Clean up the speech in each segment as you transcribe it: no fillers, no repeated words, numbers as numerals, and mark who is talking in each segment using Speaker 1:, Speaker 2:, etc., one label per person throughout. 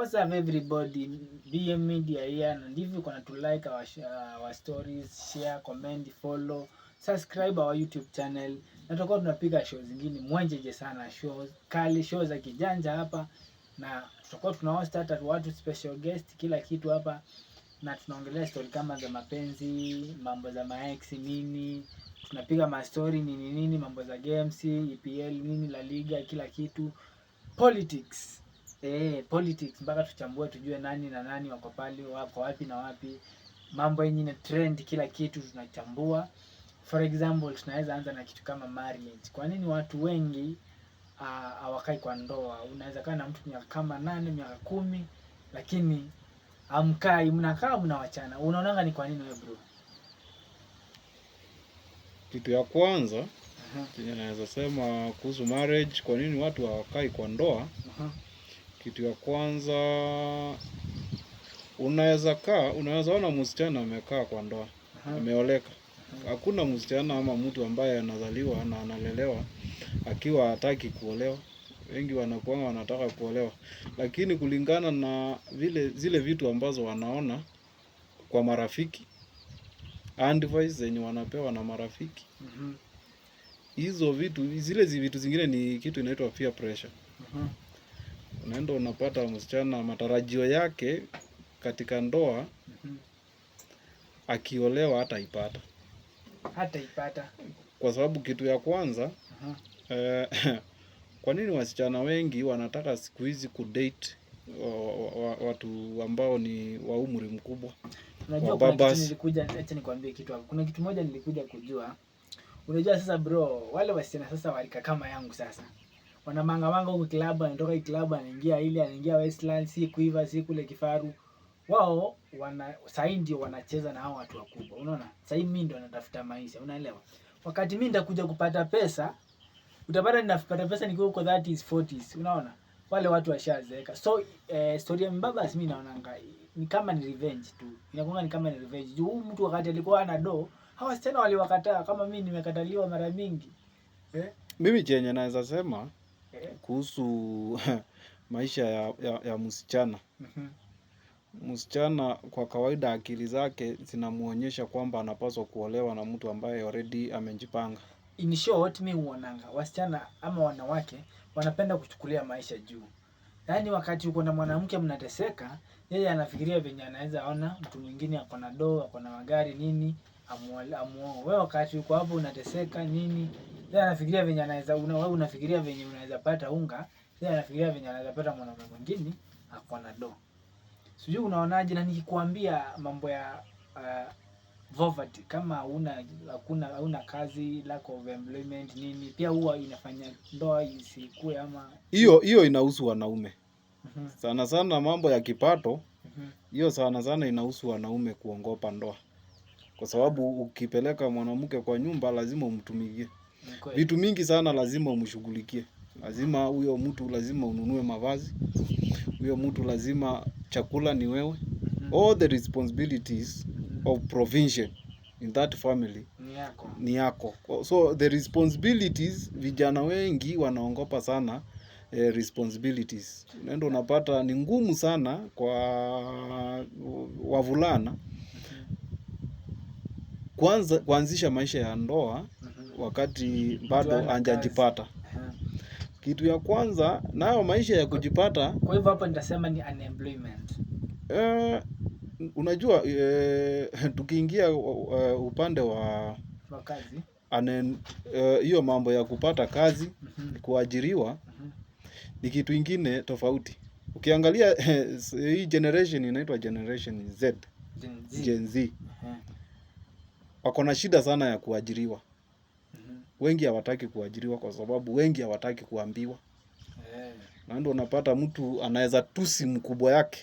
Speaker 1: What's up everybody? BM Media here, and if you gonna to like our stories, share, comment, follow, subscribe our YouTube channel. Na tutakuwa tunapiga show zingine mwenjeje sana, shows kali, show za kijanja hapa, na tutakuwa tunahost hata watu special guest, kila kitu hapa, na tunaongelea story kama za mapenzi, mambo za maex nini, tunapiga mastori nini nini, mambo za games, EPL nini, La Liga, kila kitu, politics. Politics mpaka tuchambue tujue nani na nani wako pale, wako wapi na wapi, mambo yenye ina trend, kila kitu tunachambua. For example, tunaweza anza na kitu kama marriage. Kwa nini watu wengi hawakai kwa ndoa? Unaweza kaa na mtu miaka kama 8, miaka 10, lakini hamkai, mnakaa mnawachana. Unaonanga ni kwa nini wewe bro?
Speaker 2: Kitu ya kwanza chenye naweza sema kuhusu marriage, kwa nini watu hawakai kwa ndoa? Kitu ya kwanza, unaweza ona msichana amekaa kwa ndoa, ameoleka. Hakuna msichana ama mtu ambaye anazaliwa na analelewa akiwa hataki kuolewa. Wengi wanakuwa wanataka kuolewa, lakini kulingana na vile zile vitu ambazo wanaona kwa marafiki, advice zenye wanapewa na marafiki, hizo vitu zile vitu zingine ni kitu inaitwa peer pressure. Unaenda unapata msichana matarajio yake katika ndoa, akiolewa hataipata.
Speaker 1: Hataipata.
Speaker 2: Kwa sababu kitu ya kwanza, kwa nini wasichana wengi wanataka siku hizi kudate watu ambao ni wa umri mkubwa?
Speaker 1: Unajua
Speaker 2: Wa
Speaker 1: kuna kitu
Speaker 2: babas.
Speaker 1: nilikuja, acha nikwambie kitu hapo. Kuna kitu moja nilikuja kujua. Unajua sasa bro, wale wasichana sasa walika kama yangu sasa, wanamanga manga huku club, anatoka hii club anaingia ile, anaingia Westlands, si Quiver, si kule Kifaru. Wao wana sahii ndio wanacheza na hao watu wakubwa. Unaona? Sahii mimi ndio natafuta maisha, unaelewa? Wakati mimi nitakuja kupata pesa, utapata ninapata pesa nikiwa huko 30s 40s, unaona? Wale watu washazeeka. So story ya Mbabas mimi naonanga ni kama ni revenge tu. Inakuwa ni kama ni revenge. Juu huyu mtu wakati alikuwa ana do, hawa wasichana waliwakataa, kama mimi nimekataliwa mara mingi. Eh?
Speaker 2: Mimi chenye naweza sema kuhusu maisha ya msichana. Msichana kwa kawaida akili zake zinamuonyesha kwamba anapaswa kuolewa na mtu ambaye already amejipanga.
Speaker 1: In short, mi huonanga wasichana ama wanawake wanapenda kuchukulia maisha juu. Yaani wakati uko na mwanamke mnateseka, yeye anafikiria venye anaweza ona mtu mwingine ako na doo, ako na magari nini, amuoe. Wewe wakati uko hapo unateseka nini, yeye anafikiria venye anaweza wewe unafikiria venye unaweza pata unga, yeye anafikiria venye anaweza pata mwanaume mwingine ako na doo. Sijui unaonaje, na nikikwambia mambo ya poverty, kama huna hakuna hauna kazi, lack of employment nini, pia huwa inafanya ndoa isikue ama
Speaker 2: Hiyo inahusu wanaume. Sana sana mambo ya kipato, hiyo sana sana inahusu wanaume kuongopa ndoa. Kwa sababu ukipeleka mwanamke kwa nyumba lazima umtumikie.
Speaker 1: Ni kweli.
Speaker 2: Vitu mingi sana lazima umshughulikie. Lazima huyo mtu lazima ununue mavazi. Huyo mtu lazima chakula ni wewe. All the responsibilities of provision in that family
Speaker 1: Ni yako.
Speaker 2: ni yako. So the responsibilities, vijana wengi wanaongopa sana responsibilities. Unaenda unapata ni ngumu sana kwa wavulana kwanza kuanzisha maisha ya ndoa wakati bado
Speaker 1: hana
Speaker 2: hajajipata. Kitu ya kwanza nayo maisha ya kujipata.
Speaker 1: Kwa hivyo hapo nitasema ni unemployment.
Speaker 2: Unajua tukiingia upande wa
Speaker 1: Wa kazi.
Speaker 2: Hiyo mambo ya kupata kazi, kuajiriwa ni kitu ingine tofauti. Ukiangalia hii generation inaitwa generation Z,
Speaker 1: Gen Z.
Speaker 2: Gen Z. Wako na shida sana ya kuajiriwa. Wengi hawataki kuajiriwa kwa sababu wengi hawataki kuambiwa. Na ndio unapata mtu anaweza tusi mkubwa yake.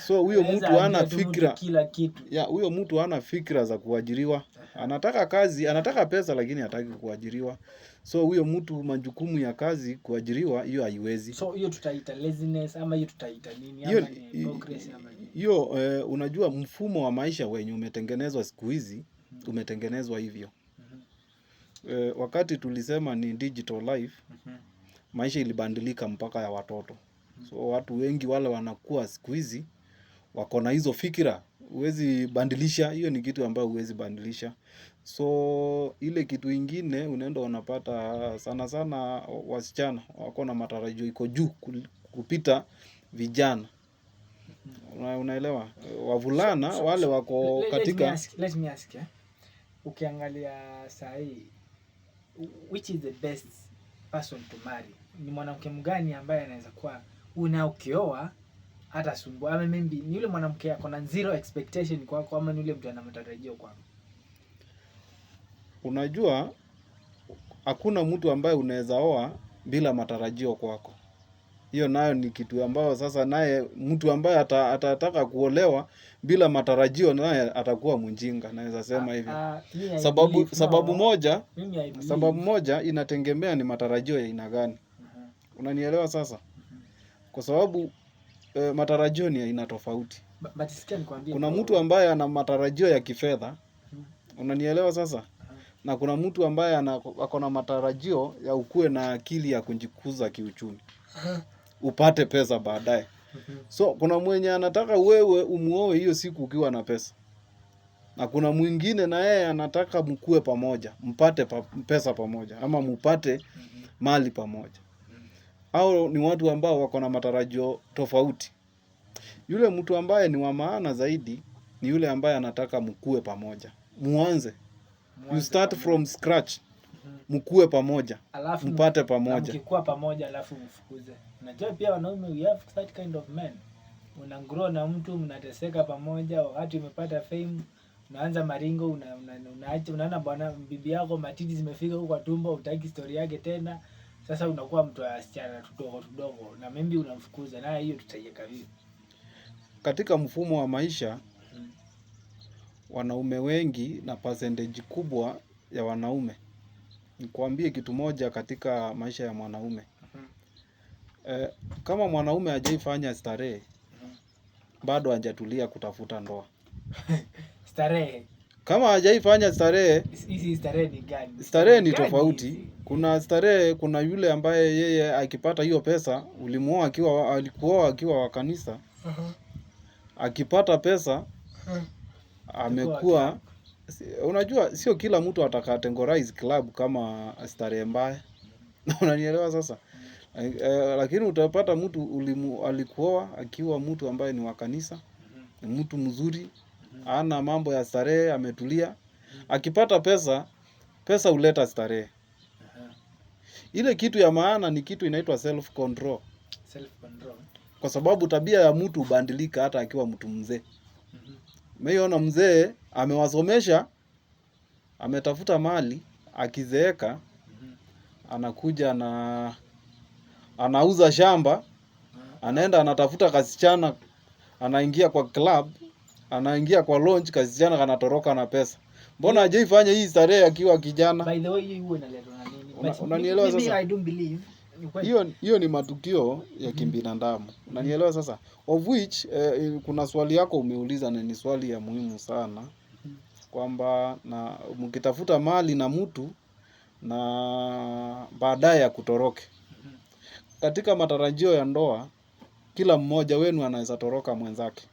Speaker 2: So huyo
Speaker 1: Anaweza
Speaker 2: mtu hana
Speaker 1: ambia tu mtu
Speaker 2: fikra.
Speaker 1: kila kitu.
Speaker 2: Ya, huyo mtu hana fikra za kuajiriwa. Anataka kazi, anataka pesa lakini hataki kuajiriwa. So huyo mtu majukumu ya kazi kuajiriwa hiyo haiwezi.
Speaker 1: So hiyo tutaita laziness ama hiyo tutaita nini,
Speaker 2: Hiyo
Speaker 1: ama ni hypocrisy ama nini?
Speaker 2: Hiyo unajua mfumo wa maisha wenye umetengenezwa siku hizi, umetengenezwa hivyo. Wakati tulisema ni digital life, maisha ilibadilika mpaka ya watoto. So watu wengi wale wanakuwa siku hizi wako na hizo fikira, huwezi bandilisha. Hiyo ni kitu ambayo huwezi bandilisha. So ile kitu ingine unaenda unapata sana sana wasichana wako na matarajio iko juu kupita vijana. Unaelewa? Wavulana wale wako
Speaker 1: Let me
Speaker 2: katika
Speaker 1: ask, let me ask, eh? Ukiangalia saa hii, which is the best person to marry? Ni mwanamke mgani ambaye anaweza kuwa una ukioa hata sumbua, ama maybe ni yule mwanamke ako na zero expectation kwako, ama ni yule mtu ana matarajio kwako?
Speaker 2: Unajua hakuna mtu ambaye unaweza oa bila matarajio kwako. Hiyo nayo ni kitu ambayo sasa naye mtu ambaye atataka kuolewa bila matarajio naye atakuwa mjinga, naweza sema hivyo.
Speaker 1: Me I
Speaker 2: Sababu
Speaker 1: believe,
Speaker 2: sababu
Speaker 1: no,
Speaker 2: moja,
Speaker 1: mimi I believe.
Speaker 2: sababu moja inategemea ni matarajio ya aina gani. Unanielewa sasa? Kwa sababu matarajio ni aina tofauti.
Speaker 1: But sikia nikwambie,
Speaker 2: Kuna
Speaker 1: bro.
Speaker 2: mtu ambaye ana matarajio ya kifedha. Unanielewa sasa? Na kuna mtu ambaye ako na matarajio ya ukuwe na akili ya kujikuza kiuchumi, upate pesa baadaye. So kuna mwenye anataka wewe umuoe hiyo siku ukiwa na pesa, na kuna mwingine na yeye anataka mkue pamoja, mpate pesa pamoja, ama mupate mali pamoja. Au ni watu ambao wako na matarajio tofauti. Yule mtu ambaye ni wa maana zaidi ni yule ambaye anataka mkue pamoja, muanze, you
Speaker 1: Mwanze
Speaker 2: start
Speaker 1: pamoja.
Speaker 2: from scratch, mkue pamoja,
Speaker 1: Alafu
Speaker 2: mpate
Speaker 1: na
Speaker 2: pamoja.
Speaker 1: mkikuwa pamoja alafu mfukuze. Unajua pia wanaume, we have that kind of men. Una grow na mtu, mnateseka pamoja, wakati umepata fame unaanza maringo, unaacha, unaona bwana bibi yako matiti zimefika huko kwa tumbo, hutaki story yake tena. Sasa unakuwa mtu wa wasichana tudogo tudogo na maybe unamfukuza naye, hiyo tutaiweka vipi?
Speaker 2: Katika mfumo wa maisha, wanaume wengi na percentage kubwa ya wanaume, nikwambie kitu moja katika maisha ya mwanaume, kama mwanaume hajaifanya starehe, bado hajatulia kutafuta ndoa.
Speaker 1: Starehe.
Speaker 2: Kama hajaifanya starehe,
Speaker 1: Hizi starehe ni gani?
Speaker 2: starehe ni
Speaker 1: Gani
Speaker 2: tofauti.
Speaker 1: hizi?
Speaker 2: Kuna starehe, kuna yule ambaye yeye akipata hiyo pesa, ulimuoa akiwa, alikuoa akiwa wa kanisa, akipata pesa amekuwa unajua sio kila mtu atakategorize club kama starehe mbaya. Unanielewa sasa? Lakini utapata mtu alikuoa akiwa mtu ambaye ni wa kanisa, ni mtu mzuri, hana mambo ya starehe, ametulia. Akipata pesa, pesa huleta starehe. Ile kitu ya maana ni kitu inaitwa self control,
Speaker 1: Self control.
Speaker 2: kwa sababu tabia ya mtu hubadilika hata akiwa mtu mzee. Umeiona mzee amewasomesha, ametafuta mali, akizeeka anakuja na anauza shamba, anaenda anatafuta kasichana, anaingia kwa club, anaingia kwa lounge, kasichana kanatoroka na pesa. Mbona hajaifanya hii starehe akiwa kijana?
Speaker 1: By the way, hiyo huwa inaletwa na nini? But
Speaker 2: Unanielewa
Speaker 1: mimi
Speaker 2: sasa?
Speaker 1: I don't believe. Ni kweli.
Speaker 2: Hiyo ni matukio ya kibinadamu. Unanielewa sasa? Of which kuna swali yako umeuliza na ni swali ya muhimu sana, kwamba na mkitafuta mali na mtu na baadaye akutoroke. Katika matarajio ya ndoa, kila mmoja wenu anaweza toroka mwenzake.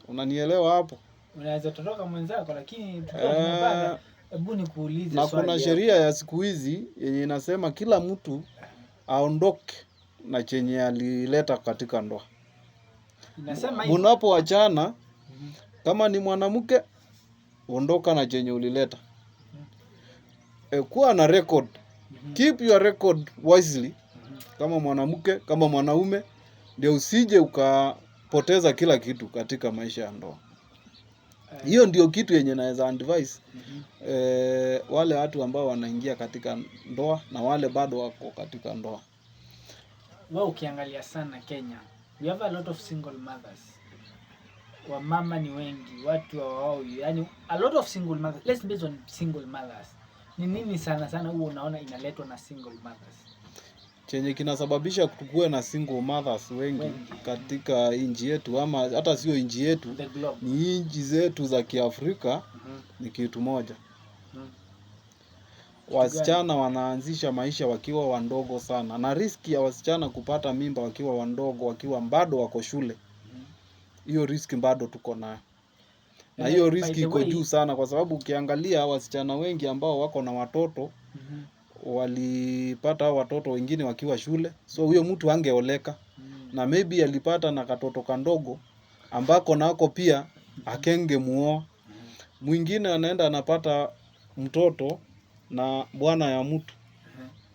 Speaker 2: Unanielewa hapo?
Speaker 1: Unaweza toroka mwenzako, lakini tukiwa tumepata, hebu nikuulize
Speaker 2: Na
Speaker 1: swali
Speaker 2: kuna
Speaker 1: hapo.
Speaker 2: sheria ya siku hizi yenye inasema kila mtu aondoke na chenye alileta katika ndoa.
Speaker 1: Inasema hivyo.
Speaker 2: Munapoachana, kama ni mwanamke, ondoka na chenye ulileta. Kuwa na record. Keep your record wisely. Kama mwanamke, kama mwanaume, ndio usije ukapoteza kila kitu katika maisha ya ndoa. Hiyo ndio kitu yenye naweza advise wale watu ambao wanaingia katika ndoa na wale bado wako katika ndoa.
Speaker 1: Wewe ukiangalia sana Kenya, we have a lot of single mothers. Wamama ni wengi, watu hawaoi. Yani a lot of single mothers. Let's base on single mothers. Ni nini sana sana huwa unaona inaletwa na single mothers?
Speaker 2: Chenye kinasababisha tukuwe na single mothers wengi
Speaker 1: Wengi.
Speaker 2: katika nchi yetu, ama hata sio nchi yetu,
Speaker 1: The globe.
Speaker 2: ni nchi zetu za Kiafrika, ni kitu moja. Wasichana wanaanzisha maisha wakiwa wandogo sana, na risk ya wasichana kupata mimba wakiwa wandogo, wakiwa bado wako shule, hiyo risk bado tuko nayo, na hiyo
Speaker 1: By
Speaker 2: risk
Speaker 1: the
Speaker 2: iko
Speaker 1: way,
Speaker 2: juu sana, kwa sababu ukiangalia wasichana wengi ambao wako na watoto walipata hao watoto wengine wakiwa shule, so huyo mtu angeoleka na maybe alipata na katoto kandogo ambako nako pia akengemuoa. Mwingine anaenda anapata mtoto na bwana ya mtu,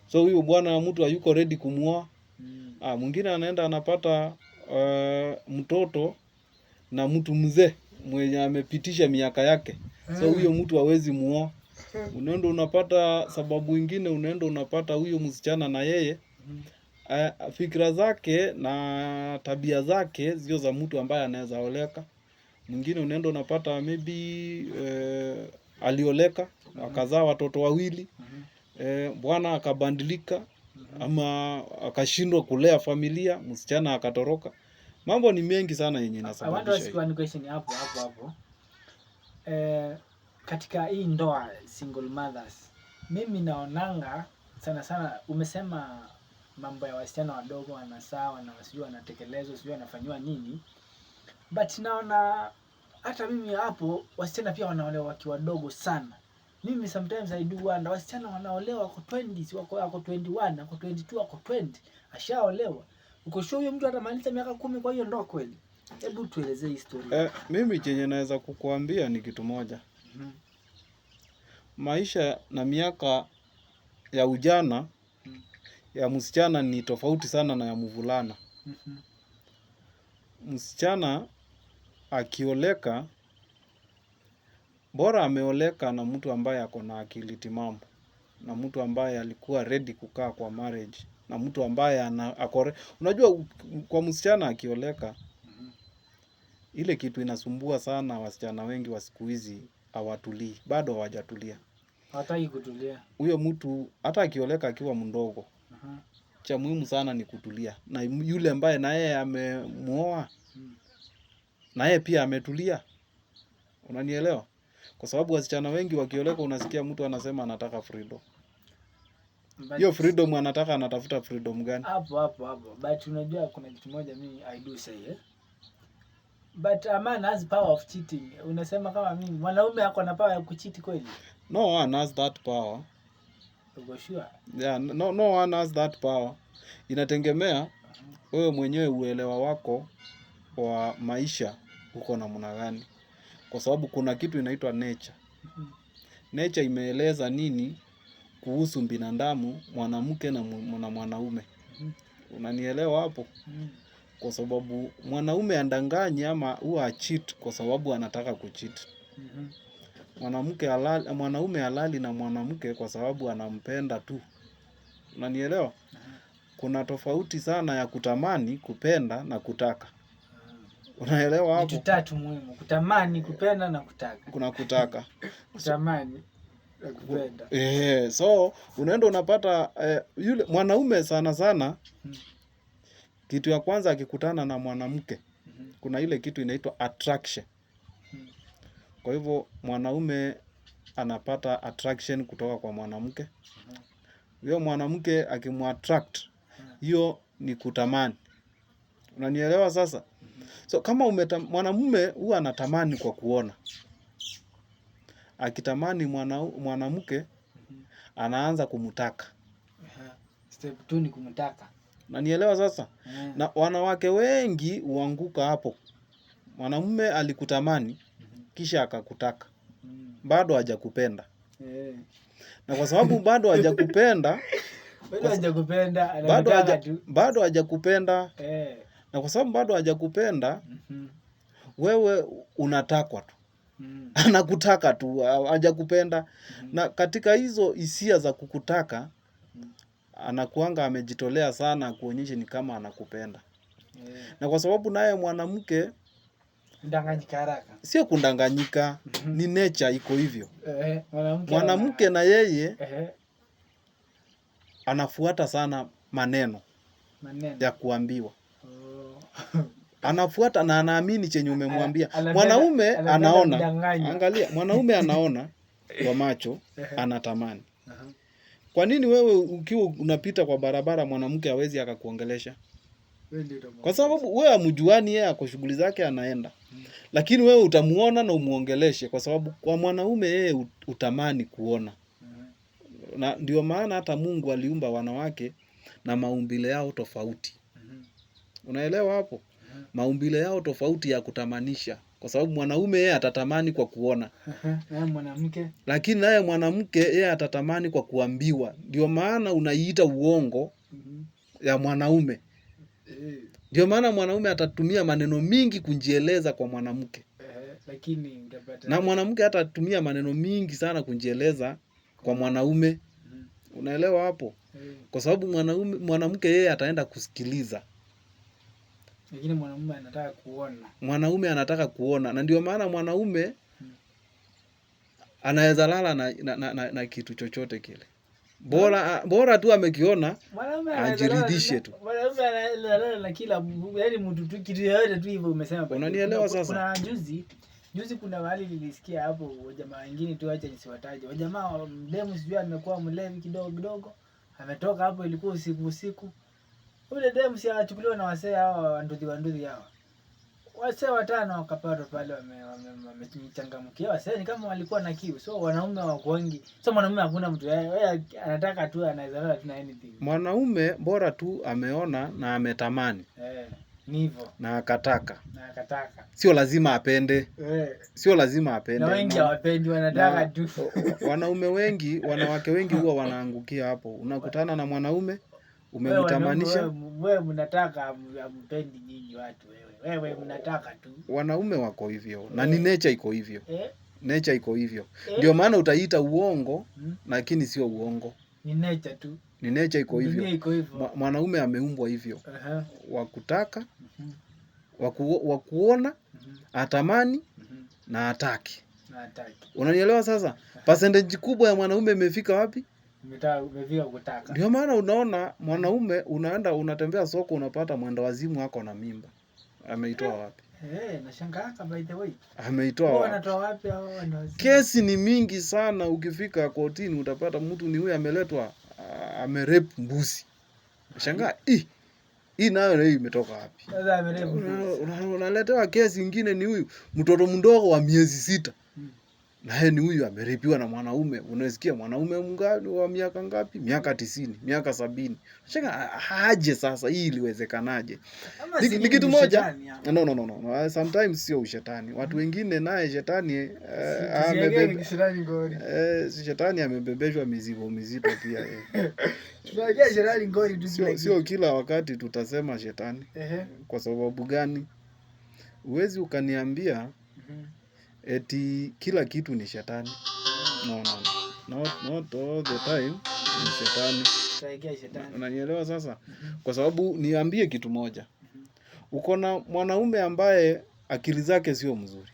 Speaker 2: so huyo bwana ya mtu hayuko ready kumuoa. Ah, mwingine anaenda anapata mtoto na mtu mzee mwenye amepitisha miaka yake, so huyo mtu hawezi muoa. Unaenda unapata sababu ingine, unaenda unapata huyo msichana na yeye fikra zake na tabia zake sio za mtu ambaye anaweza oleka. Mwingine unaenda unapata maybe alioleka akazaa watoto wawili, bwana akabadilika ama akashindwa kulea familia, msichana akatoroka. Mambo ni mengi sana yenye
Speaker 1: I want to
Speaker 2: inasababisha
Speaker 1: ask
Speaker 2: hiyo.
Speaker 1: one question hapo hapo hapo. Katika hii ndoa single mothers, mimi naonanga sana sana, umesema mambo ya wasichana wadogo wanasaa wana sijui wanatekelezwa sijui wanafanyiwa nini, but naona hata mimi hapo wasichana pia wanaolewa wakiwa wadogo sana. Mimi sometimes I do wonder, wasichana wanaolewa wako 20s, wako 21, wako 22, wako 20, ashaolewa. Uko sure huyo mtu atamaliza miaka 10 kwa hiyo ndoa kweli? Hebu tuelezee historia.
Speaker 2: Mimi chenye naweza kukuambia ni kitu moja. Maisha na miaka ya ujana ya msichana ni tofauti sana na ya mvulana. Msichana akioleka, bora ameoleka na mtu ambaye ako na akili timamu, na mtu ambaye alikuwa ready kukaa kwa marriage, na mtu ambaye ana akore. Unajua kwa msichana akioleka, ile kitu inasumbua sana wasichana wengi wa siku hizi hawatulii, bado hawajatulia.
Speaker 1: Hawataki kutulia.
Speaker 2: Huyo mtu hata akioleka akiwa mdogo, cha muhimu sana ni kutulia, na yule ambaye na yeye amemuoa na yeye pia ametulia. Unanielewa? Kwa sababu wasichana wengi wakioleka, unasikia mtu anasema anataka freedom.
Speaker 1: But
Speaker 2: Hiyo freedom anataka, anatafuta freedom gani?
Speaker 1: Hapo hapo hapo. But unajua kuna kitu moja mimi I do say, eh? But a man has power of cheating. Unasema kama mimi mwanaume ako na power ya kucheat kweli?
Speaker 2: No one has that power.
Speaker 1: Uko sure?
Speaker 2: Yeah, no, no one has that power. Inategemea wewe mwenyewe uelewa wako wa maisha uko namna gani, kwa sababu kuna kitu inaitwa nature. Nature imeeleza nini kuhusu binadamu, mwanamke na mwanaume. Unanielewa hapo? Kwa sababu mwanaume andanganyi ama huwa acheat kwa sababu anataka kucheat. Mwanamke halali, mwanaume halali na mwanamke kwa sababu anampenda tu. Unanielewa? Kuna tofauti sana ya kutamani, kupenda na kutaka. Unaelewa
Speaker 1: Vitu
Speaker 2: hapo?
Speaker 1: tatu muhimu: kutamani, kupenda na kutaka.
Speaker 2: Kuna kutaka.
Speaker 1: Kutamani na kupenda.
Speaker 2: So unaenda unapata yule mwanaume sana sana, kitu ya kwanza akikutana na mwanamke, kuna ile kitu inaitwa attraction. Kwa hivyo mwanaume anapata attraction kutoka kwa mwanamke. Huyo mwanamke akimuattract, hiyo ni kutamani. Unanielewa sasa? So kama mwanamume huwa anatamani kwa kuona. Akitamani mwanamke anaanza kumtaka.
Speaker 1: Step 2 ni kumtaka.
Speaker 2: Unanielewa sasa? Na wanawake wengi huanguka hapo. Mwanamume alikutamani kisha akakutaka. Bado hajakupenda. Na kwa sababu bado hajakupenda,
Speaker 1: Bado hajakupenda, anakutaka tu.
Speaker 2: bado hajakupenda. Na kwa sababu bado hajakupenda, wewe unatakwa tu. Anakutaka tu, hajakupenda. Na katika hizo hisia za kukutaka, anakuanga amejitolea sana kuonyesha ni kama anakupenda. Na kwa sababu naye mwanamke
Speaker 1: Kudanganyika haraka.
Speaker 2: Sio kudanganyika, ni nature iko hivyo.
Speaker 1: Mwanamke
Speaker 2: Mwanamke na yeye anafuata sana maneno
Speaker 1: Maneno
Speaker 2: ya kuambiwa. Anafuata na anaamini chenye umemwambia. Mwanaume
Speaker 1: Anapenda
Speaker 2: anaona.
Speaker 1: kudanganya.
Speaker 2: Angalia, mwanaume anaona kwa macho, anatamani. Kwa nini wewe ukiwa unapita kwa barabara mwanamke hawezi akakuongelesha?
Speaker 1: Wewe ndio utamuona.
Speaker 2: Kwa sababu wewe hamjuani, yeye ako shughuli zake anaenda. Lakini wewe utamuona na umuongeleshe, kwa sababu kwa mwanaume yeye utamani kuona. Na ndio maana hata Mungu aliumba wanawake na maumbile yao tofauti. Unaelewa hapo? Maumbile yao tofauti ya kutamanisha, kwa sababu mwanaume yeye atatamani kwa kuona,
Speaker 1: Na mwanamke
Speaker 2: lakini naye mwanamke yeye atatamani kwa kuambiwa. Ndio maana unaiita uongo ya mwanaume. Ndio maana mwanaume atatumia maneno mingi kujieleza kwa mwanamke,
Speaker 1: lakini utapata
Speaker 2: na mwanamke atatumia maneno mingi sana kujieleza kwa mwanaume. Unaelewa hapo? Kwa sababu mwanamke yeye ataenda kusikiliza,
Speaker 1: lakini mwanaume anataka kuona.
Speaker 2: Mwanaume anataka kuona, na ndio maana mwanaume anaweza lala na kitu chochote kile, bora tu amekiona ajiridhishe tu.
Speaker 1: Mwanaume analala na kila, yaani mtu tu kitu yoyote tu hivyo umesema.
Speaker 2: Unanielewa sasa?
Speaker 1: Kuna juzi kuna mahali nilisikia hapo wajamaa wengine tu, acha nisiwataje. Wajamaa mdemu sijui amekuwa mlevi kidogo kidogo, ametoka hapo, ilikuwa usiku usiku. Ule demu si anachukuliwa na wasee hawa wanduthi hawa. Wasee watano wakapatwa pale wamechangamkia. Wasee ni kama walikuwa na kiu. So wanaume hawakuangi. So mwanaume hakuna mtu yeye anataka tu, anaweza lala tu na anything.
Speaker 2: Mwanaume bora tu ameona na ametamani.
Speaker 1: Ni hivyo.
Speaker 2: Na akataka.
Speaker 1: Na akataka.
Speaker 2: Sio lazima apende. Sio lazima apende.
Speaker 1: Na wengi hawapendi, wanataka tu.
Speaker 2: Wanaume wengi, wanawake wengi huwa wanaangukia hapo. Unakutana na mwanaume umemtamanisha.
Speaker 1: Wewe mnataka, hampendi nyinyi watu wewe. Wewe mnataka tu.
Speaker 2: Wanaume wako hivyo. Na ni nature iko hivyo. Nature iko hivyo. Ndio maana utaita uongo, lakini sio uongo.
Speaker 1: Ni nature tu.
Speaker 2: Ni nature iko hivyo.
Speaker 1: Dunia iko hivyo.
Speaker 2: Mwanaume ameumbwa hivyo. Wa kutaka, wa kuona, atamani na ataki.
Speaker 1: Na ataki.
Speaker 2: Unanielewa sasa? Percentage kubwa ya mwanaume imefika wapi?
Speaker 1: Imefika kutaka.
Speaker 2: Ndio maana unaona mwanaume unaenda unatembea soko unapata mwendawazimu ako na mimba. Ameitoa wapi?
Speaker 1: Nashangaa by the way.
Speaker 2: Ameitoa wapi?
Speaker 1: Wanatoa wapi hao wendawazimu?
Speaker 2: Kesi ni mingi sana, ukifika kotini utapata mtu ni huyu ameletwa, amerape mbuzi. Nashangaa, hii nayo leo imetoka wapi?
Speaker 1: Sasa amerape mbuzi.
Speaker 2: Unaletewa kesi ingine ni huyu mtoto mdogo wa miezi 6. Naye ni huyu ameripiwa na mwanaume. Unasikia mwanaume mngapi wa miaka ngapi? Miaka 90, miaka 70. Nashangaa aje sasa hii iliwezekanaje?
Speaker 1: Ama
Speaker 2: Ni
Speaker 1: si
Speaker 2: kitu
Speaker 1: ni
Speaker 2: moja.
Speaker 1: shetani ama?
Speaker 2: No. Sometimes sio ushetani. Watu wengine naye shetani,
Speaker 1: Tusiongee ni shetani ngori.
Speaker 2: Shetani amebebeshwa mizigo mizito pia.
Speaker 1: Tunaongea shetani ngori tu kila
Speaker 2: Sio
Speaker 1: kitu.
Speaker 2: kila wakati tutasema shetani. Kwa sababu gani? Huwezi ukaniambia eti kila kitu ni shetani. No, no, no. Not all the time ni shetani.
Speaker 1: Tutaingia shetani.
Speaker 2: Unanielewa sasa? Kwa sababu niambie kitu moja. Uko na mwanaume ambaye akili zake sio mzuri.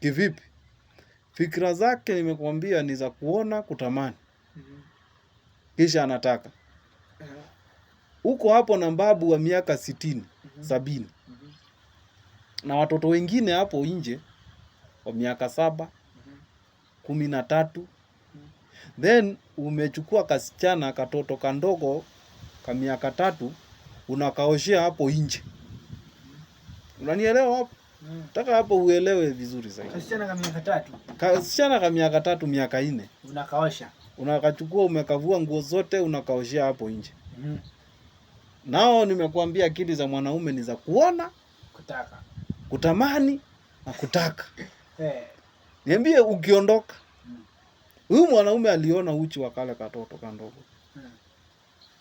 Speaker 2: Kivipi? Fikra zake nimekuambia ni za kuona, kutamani. Kisha anataka. Uko hapo na babu wa miaka 60, 70. Na watoto wengine hapo nje wa miaka 7, 13. Then umechukua kasichana katoto kandogo ka miaka 3 unakaoshea hapo nje. Unanielewa hapo? Nataka hapo uelewe vizuri zaidi.
Speaker 1: Kasichana ka miaka 3.
Speaker 2: Kasichana ka miaka 3, miaka 4.
Speaker 1: Unakaosha.
Speaker 2: Unakachukua, umekavua nguo zote, unakaoshea hapo nje. Nao nimekuambia akili za mwanaume ni za kuona,
Speaker 1: kutaka,
Speaker 2: kutamani na kutaka. Niambie ukiondoka. Huyu mwanaume aliona uchi wa kale katoto kandogo.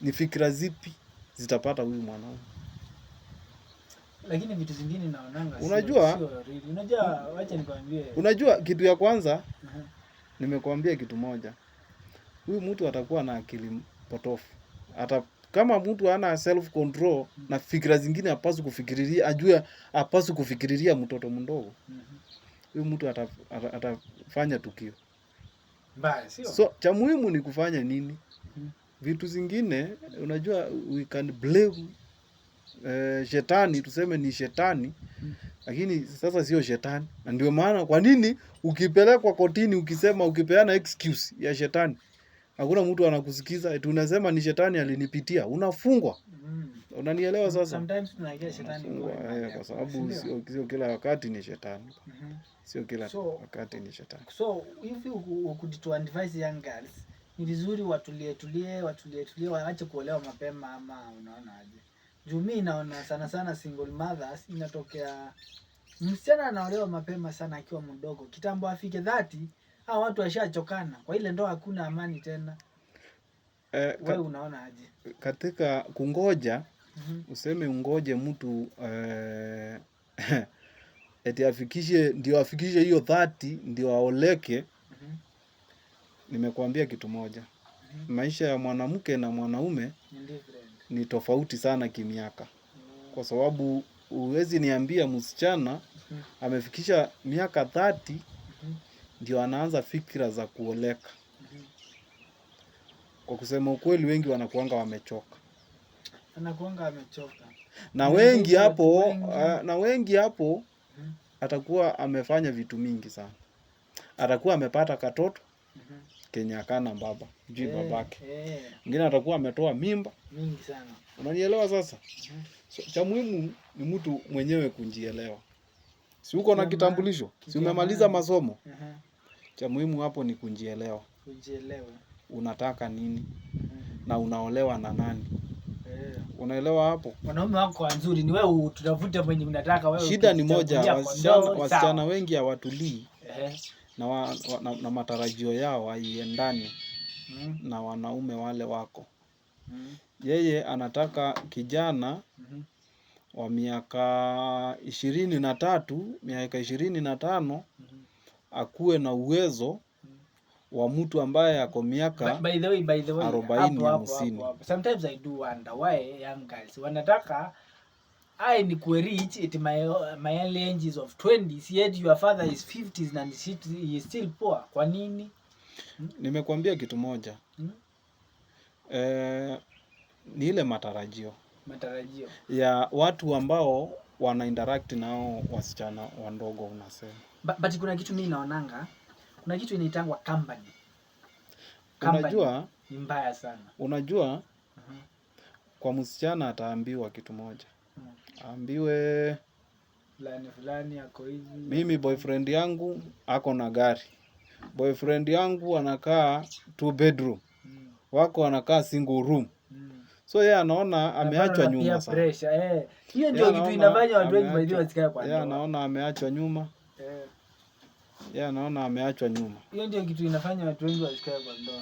Speaker 2: Ni fikra zipi zitapata huyu mwanaume?
Speaker 1: Lakini vitu zingine naonanga sio real. Unajua, wacha nikwambie.
Speaker 2: Unajua kitu ya kwanza, nimekuambia kitu moja. Huyu mtu atakuwa na akili potofu. Hata kama mtu hana self control na fikra zingine hapaswi kufikiriria, ajue hapaswi kufikiriria mtoto mdogo. Huyu mtu atafanya tukio
Speaker 1: mbaya, sio?
Speaker 2: So cha muhimu ni kufanya nini? Vitu zingine unajua we can blame shetani, tuseme ni shetani, lakini sasa sio shetani. Na ndio maana kwa nini ukipelekwa kotini ukisema, ukipeana excuse ya shetani, Hakuna mtu anakusikiza, eti unasema ni shetani alinipitia, unafungwa. Unanielewa sasa?
Speaker 1: Sometimes tunaekea shetani
Speaker 2: Unafungwa,
Speaker 1: ngori mahali
Speaker 2: eh, kwa
Speaker 1: hapo, si
Speaker 2: sababu
Speaker 1: ndio?
Speaker 2: sio kila wakati ni shetani. Sio kila wakati ni shetani.
Speaker 1: So if you could to advise young girls, ni vizuri watulie tulie, watulie tulie, waache kuolewa mapema, ama unaona aje? Juu mi naona sana sana single mothers inatokea msichana anaolewa mapema sana akiwa mdogo, kitambo afike 30 hao watu washachokana kwa ile ndoa, hakuna amani tena. Wewe unaona aje?
Speaker 2: Katika kungoja, useme ungoje mtu eti afikishe, ndio afikishe hiyo 30 ndio aoleke. Nimekuambia kitu moja. Maisha ya mwanamke na mwanaume
Speaker 1: Ni different.
Speaker 2: Ni tofauti sana kimiaka. Kwa sababu huwezi niambia msichana amefikisha miaka 30 ndio anaanza fikra za kuoleka. Kwa kusema ukweli, wengi wanakuanga wamechoka.
Speaker 1: Anakuanga amechoka.
Speaker 2: Na
Speaker 1: Wengi
Speaker 2: wengi
Speaker 1: watu
Speaker 2: hapo
Speaker 1: wengi.
Speaker 2: na wengi hapo atakuwa amefanya vitu mingi sana. Atakuwa amepata katoto kenye akana baba, jui babake. Mwingine atakuwa ametoa mimba.
Speaker 1: Mingi sana.
Speaker 2: Unanielewa sasa?
Speaker 1: Mhm.
Speaker 2: So, cha muhimu ni mtu mwenyewe kujielewa. Si uko na kitambulisho? Si
Speaker 1: Kitu ya
Speaker 2: umemaliza
Speaker 1: maana.
Speaker 2: masomo?
Speaker 1: Mhm.
Speaker 2: Cha muhimu hapo ni kujielewa.
Speaker 1: Kujielewa.
Speaker 2: Unataka nini na unaolewa na nani? Unaelewa hapo?
Speaker 1: Wanaume wako wazuri, ni wewe tutafute mwenye unataka wewe.
Speaker 2: Shida ni moja,
Speaker 1: Ukijichagulia
Speaker 2: wasichana,
Speaker 1: kondoo,
Speaker 2: wasichana
Speaker 1: sawa.
Speaker 2: wengi hawatulii na matarajio yao haiendani na wanaume wale wako. Yeye anataka kijana wa miaka 23, miaka 25 akuwe na uwezo wa mtu ambaye ako miaka
Speaker 1: By the way,
Speaker 2: 40,
Speaker 1: hapo, hapo,
Speaker 2: 50.
Speaker 1: hapo, hapo. Sometimes I do wonder why young girls wanataka I ni kuwe rich at my early ages of 20s, yet your father is 50s and he is still poor. Kwa nini?
Speaker 2: Nimekuambia kitu moja. Ni ile matarajio
Speaker 1: Matarajio.
Speaker 2: Ya watu ambao wana interact nao wasichana wadogo unasema.
Speaker 1: But kuna kitu mimi naonanga, kuna kitu inaitangwa company. Company
Speaker 2: Unajua,
Speaker 1: ni mbaya sana.
Speaker 2: unajua kwa msichana ataambiwa kitu moja. Aambiwe
Speaker 1: Fulani fulani ako hivi.
Speaker 2: Mimi boyfriend yangu ako na gari. Boyfriend yangu anakaa two bedroom. Wako wanakaa single room. So yeye anaona
Speaker 1: Na
Speaker 2: ameachwa
Speaker 1: bado
Speaker 2: nyuma
Speaker 1: pia
Speaker 2: sana.
Speaker 1: pressure, eh. Hiyo ndio
Speaker 2: Yeye
Speaker 1: kitu
Speaker 2: anaona
Speaker 1: inafanya watu wengi by the way wasikae kwa
Speaker 2: yeye
Speaker 1: ndoa.
Speaker 2: anaona ameachwa nyuma. Yeye anaona ameachwa nyuma.
Speaker 1: Hiyo ndio kitu inafanya watu wengi wasikae kwa ndoa.